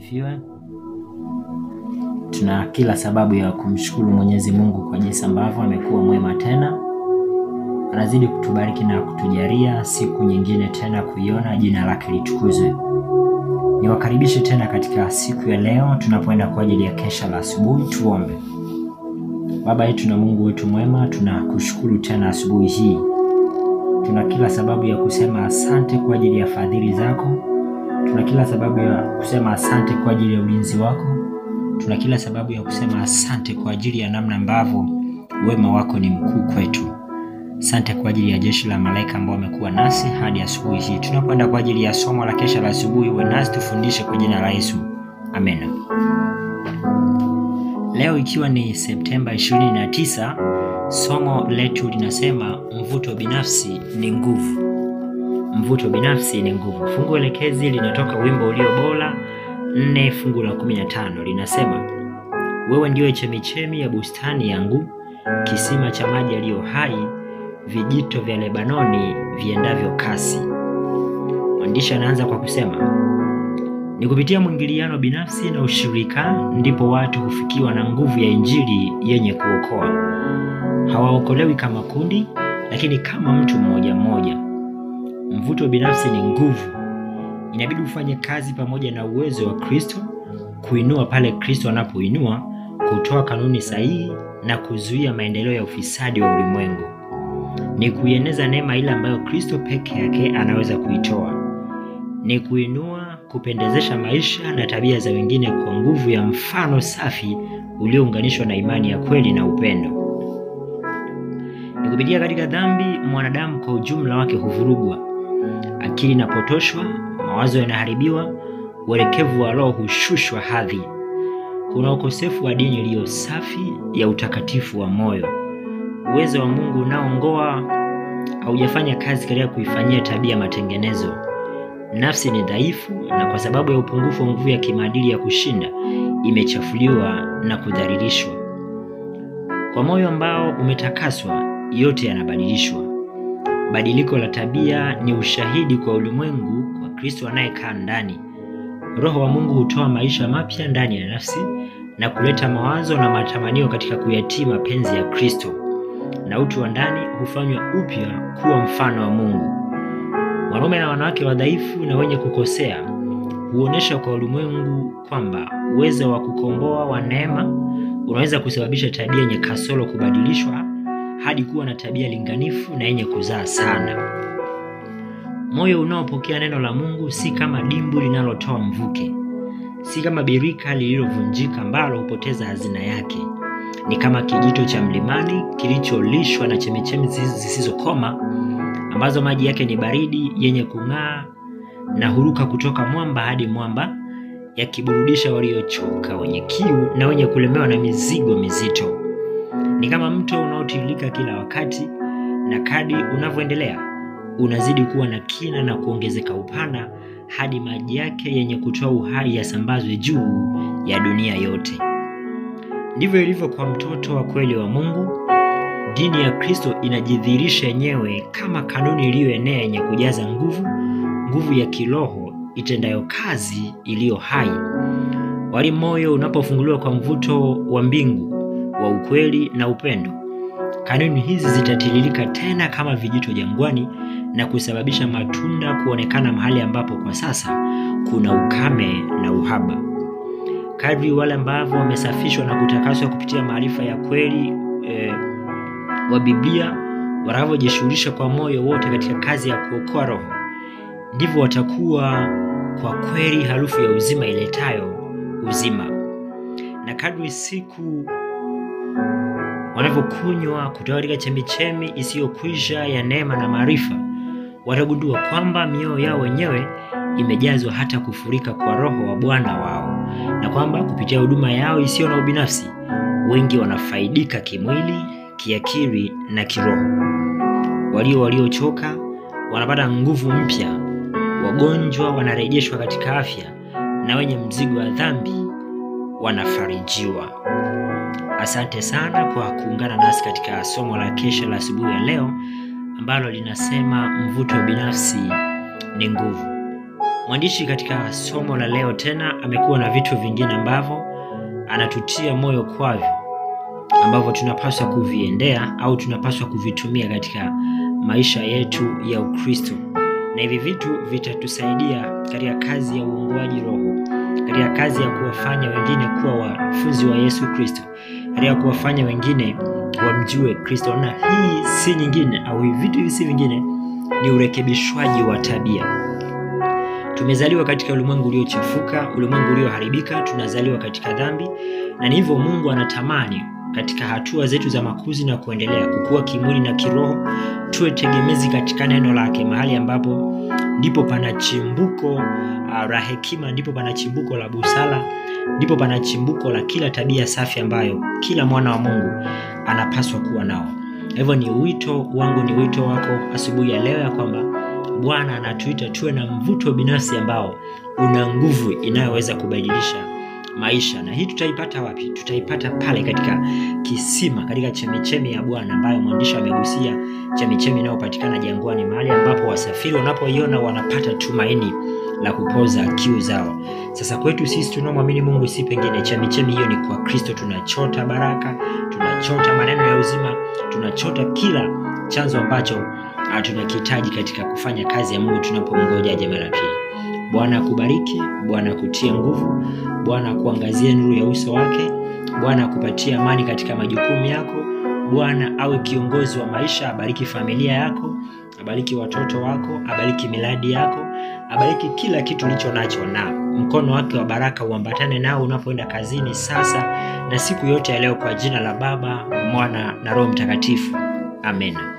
Asifiwe. Tuna kila sababu ya kumshukuru Mwenyezi Mungu kwa jinsi ambavyo amekuwa mwema tena. Anazidi kutubariki na kutujalia siku nyingine tena kuiona, jina lake litukuzwe. Niwakaribishe tena katika siku ya leo tunapoenda kwa ajili ya kesha la asubuhi. Tuombe. Baba yetu na Mungu wetu mwema, tunakushukuru tena asubuhi hii. Tuna kila sababu ya kusema asante kwa ajili ya fadhili zako. Tuna kila sababu ya kusema asante kwa ajili ya ulinzi wako. Tuna kila sababu ya kusema asante kwa ajili ya namna ambavyo wema wako ni mkuu kwetu. Asante kwa ajili ya jeshi la malaika ambao wamekuwa nasi hadi asubuhi hii. Tunapoenda kwa ajili ya somo la kesha la asubuhi, uwe nasi, tufundishe kwa jina la Yesu. Amen. Leo ikiwa ni Septemba 29, somo letu linasema mvuto binafsi ni nguvu. Mvuto binafsi ni nguvu. Fungu elekezi linatoka wimbo ulio bora 4 fungu la 15, linasema: wewe ndiwe chemichemi ya bustani yangu, kisima cha maji yaliyo hai, vijito vya Lebanoni viendavyo kasi. Mwandishi anaanza kwa kusema ni kupitia mwingiliano binafsi na ushirika ndipo watu hufikiwa na nguvu ya Injili yenye kuokoa. Hawaokolewi kama kundi, lakini kama mtu mmoja mmoja. Mvuto binafsi ni nguvu. Inabidi ufanye kazi pamoja na uwezo wa Kristo, kuinua pale Kristo anapoinua, kutoa kanuni sahihi na kuzuia maendeleo ya ufisadi wa ulimwengu. Ni kuieneza neema ile ambayo Kristo peke yake anaweza kuitoa. Ni kuinua, kupendezesha maisha na tabia za wengine kwa nguvu ya mfano safi uliounganishwa na imani ya kweli na upendo. Ni kupitia katika dhambi mwanadamu kwa ujumla wake huvurugwa. Akili inapotoshwa, mawazo yanaharibiwa, uelekevu wa roho hushushwa hadhi. Kuna ukosefu wa dini iliyo safi ya utakatifu wa moyo. Uwezo wa Mungu unaongoa haujafanya kazi katika kuifanyia tabia matengenezo. Nafsi ni dhaifu, na kwa sababu ya upungufu wa nguvu ya kimaadili ya kushinda, imechafuliwa na kudhalilishwa. Kwa moyo ambao umetakaswa, yote yanabadilishwa. Badiliko la tabia ni ushahidi kwa ulimwengu kwa Kristo anayekaa ndani. Roho wa Mungu hutoa maisha mapya ndani ya nafsi na kuleta mawazo na matamanio katika kuyatii mapenzi ya Kristo. Na utu wa ndani hufanywa upya kuwa mfano wa Mungu. Wanaume na wanawake wadhaifu na wenye kukosea huonesha kwa ulimwengu kwamba uwezo wa kukomboa wa neema unaweza kusababisha tabia yenye kasoro kubadilishwa hadi kuwa na tabia linganifu na yenye kuzaa sana. Moyo unaopokea neno la Mungu si kama dimbu linalotoa mvuke, si kama birika lililovunjika ambalo hupoteza hazina yake. Ni kama kijito cha mlimani kilicholishwa na chemichemi zisizokoma, ambazo maji yake ni baridi, yenye kung'aa na huruka kutoka mwamba hadi mwamba, yakiburudisha waliochoka, wenye kiu na wenye kulemewa na mizigo mizito. Ni kama mto unaotiririka kila wakati, na kadri unavyoendelea unazidi kuwa na kina na kuongezeka upana hadi maji yake yenye kutoa uhai yasambazwe juu ya dunia yote. Ndivyo ilivyo kwa mtoto wa kweli wa Mungu. Dini ya Kristo inajidhihirisha yenyewe kama kanuni iliyoenea yenye kujaza nguvu, nguvu ya kiroho itendayo kazi iliyo hai. Wali moyo unapofunguliwa kwa mvuto wa mbingu wa ukweli na upendo, kanuni hizi zitatiririka tena kama vijito jangwani na kusababisha matunda kuonekana mahali ambapo kwa sasa kuna ukame na uhaba. Kadri wale ambao wamesafishwa na kutakaswa kupitia maarifa ya kweli wa Biblia wanavyojishughulisha kwa moyo wote katika kazi ya kuokoa roho, ndivyo watakuwa kwa kweli harufu ya uzima iletayo uzima. Na kadri siku wanavyokunywa kutoka katika chemichemi isiyokwisha ya neema na maarifa, watagundua kwamba mioyo yao wenyewe imejazwa hata kufurika kwa Roho wa Bwana wao, na kwamba kupitia huduma yao isiyo na ubinafsi wengi wanafaidika kimwili, kiakili na kiroho. Waliochoka wanapata nguvu mpya, wagonjwa wanarejeshwa katika afya, na wenye mzigo wa dhambi wanafarijiwa. Asante sana kwa kuungana nasi katika somo la kesha la asubuhi ya leo ambalo linasema mvuto binafsi ni nguvu. Mwandishi katika somo la leo tena amekuwa na vitu vingine ambavyo anatutia moyo kwavyo, ambavyo tunapaswa kuviendea au tunapaswa kuvitumia katika maisha yetu ya Ukristo. Na hivi vitu vitatusaidia katika kazi ya uongoaji roho, katika kazi ya kuwafanya wengine kuwa wanafunzi wa Yesu Kristo, katika kuwafanya wengine wamjue Kristo. Na hii si nyingine, au hivi vitu hivi si vingine, ni urekebishwaji wa tabia. Tumezaliwa katika ulimwengu uliochafuka, ulimwengu ulioharibika, tunazaliwa katika dhambi, na ni hivyo Mungu anatamani katika hatua zetu za makuzi na kuendelea kukua kimwili na kiroho, tuwe tegemezi katika neno lake, mahali ambapo ndipo pana chimbuko la hekima, ndipo pana chimbuko la busara, ndipo pana chimbuko la kila tabia safi ambayo kila mwana wa Mungu anapaswa kuwa nao. Hivyo ni wito wangu, ni wito wako asubuhi ya leo ya kwamba Bwana anatuita tuwe na mvuto binafsi ambao una nguvu inayoweza kubadilisha maisha. Na hii tutaipata wapi? Tutaipata pale katika kisima, katika chemichemi ya Bwana ambayo mwandishi amegusia, chemichemi inayopatikana jangwani, mahali ambapo wasafiri wanapoiona wanapata tumaini la kupoza kiu zao. Sasa kwetu sisi tunaomwamini Mungu si pengine, chemichemi hiyo ni kwa Kristo. Tunachota baraka, tunachota maneno ya uzima, tunachota kila chanzo ambacho tunakihitaji katika kufanya kazi ya Mungu tunapomngoja aje mara pili. Bwana akubariki, Bwana akutie nguvu, Bwana akuangazie nuru ya uso wake, Bwana akupatie amani katika majukumu yako, Bwana awe kiongozi wa maisha, abariki familia yako, abariki watoto wako, abariki miradi yako, abariki kila kitu ulicho nacho, na mkono wake wa baraka uambatane nao unapoenda kazini sasa na siku yote ya leo, kwa jina la Baba, Mwana na Roho Mtakatifu. Amina.